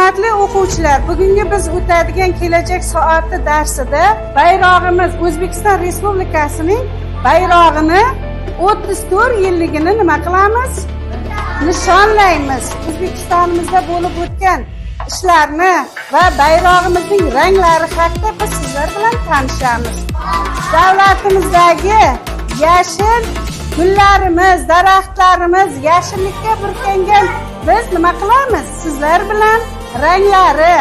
Hurmatli o'quvchilar, bugungi biz o'tadigan kelajak soati darsida bayrog'imiz O'zbekiston Respublikasining bayrog'ini 34 yilligini nima qilamiz? Nishonlaymiz. O'zbekistonimizda bo'lib o'tgan ishlarni va bayrog'imizning ranglari haqida biz sizlar bilan tanishamiz. Davlatimizdagi yashil gullarimiz, daraxtlarimiz yashillikka burkangan biz nima qilamiz? Sizlar bilan ranglari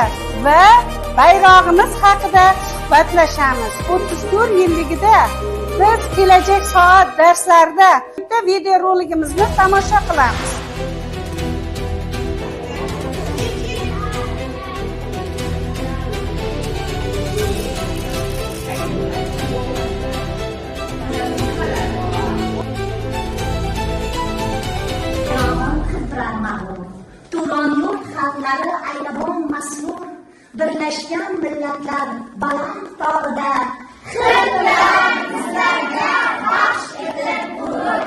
va bayrog'imiz haqida suhbatlashamiz. 34 yilligida biz kelajak soat darslarida bitta videorolikimizni tomosha qilamiz. Turon yurt xalqlari aylabon masrur, birlashgan millatlar baland tog'ida xir bilan bizlarga baxsh etib g'urur.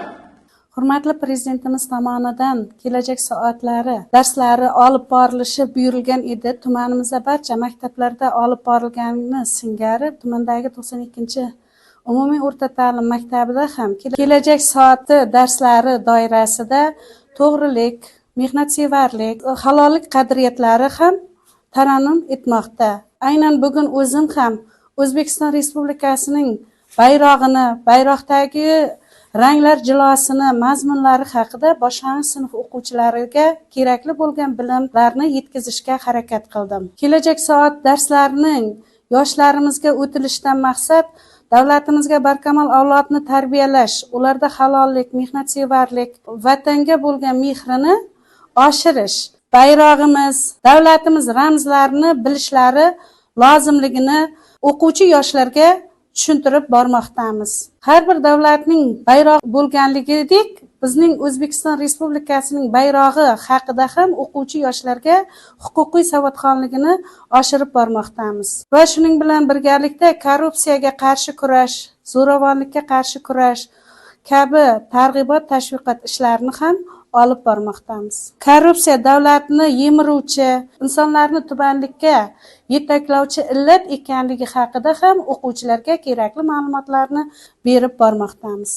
Hurmatli prezidentimiz tomonidan kelajak soatlari darslari olib borilishi buyurilgan edi. Tumanimizda barcha maktablarda olib borilgani singari tumandagi 92-umumiy o'rta ta'lim maktabida ham kelajak soati darslari doirasida to'g'rilik, mehnatsevarlik, halollik qadriyatlari ham tarannum etmoqda. Aynan bugun o'zim ham O'zbekiston Respublikasining bayrog'ini, bayroqdagi ranglar jilosini, mazmunlari haqida boshlang'ich sinf o'quvchilariga kerakli bo'lgan bilimlarni yetkazishga harakat qildim. Kelajak soat darslarining yoshlarimizga o'tilishidan maqsad davlatimizga barkamol avlodni tarbiyalash, ularda halollik, mehnatsevarlik, vatanga bo'lgan mehrini oshirish, bayrog'imiz, davlatimiz ramzlarini bilishlari lozimligini o'quvchi yoshlarga tushuntirib bormoqdamiz. Har bir davlatning bayrog'i bo'lganligidek, bizning O'zbekiston Respublikasining bayrog'i haqida ham o'quvchi yoshlarga huquqiy savodxonligini oshirib bormoqdamiz. Va shuning bilan birgalikda korrupsiyaga qarshi kurash, zo'ravonlikka qarshi kurash kabi targ'ibot tashviqot ishlarini ham olib bormoqdamiz. Korrupsiya davlatni yemiruvchi, insonlarni tubanlikka yetaklovchi illat ekanligi haqida ham o'quvchilarga kerakli ma'lumotlarni berib bormoqdamiz.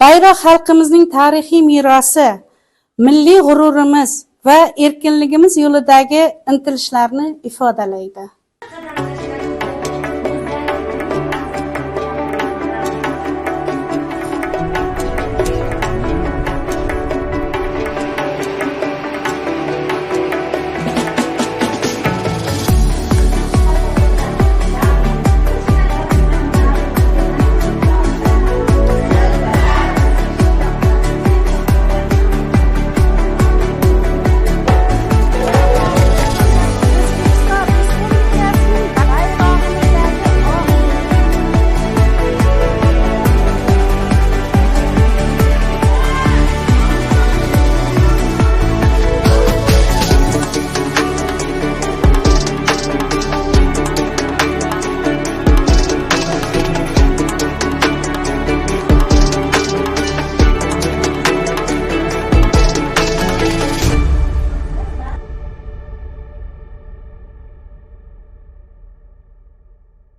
Bayroq xalqimizning tarixiy merosi, milliy g'ururimiz va erkinligimiz yo'lidagi intilishlarni ifodalaydi.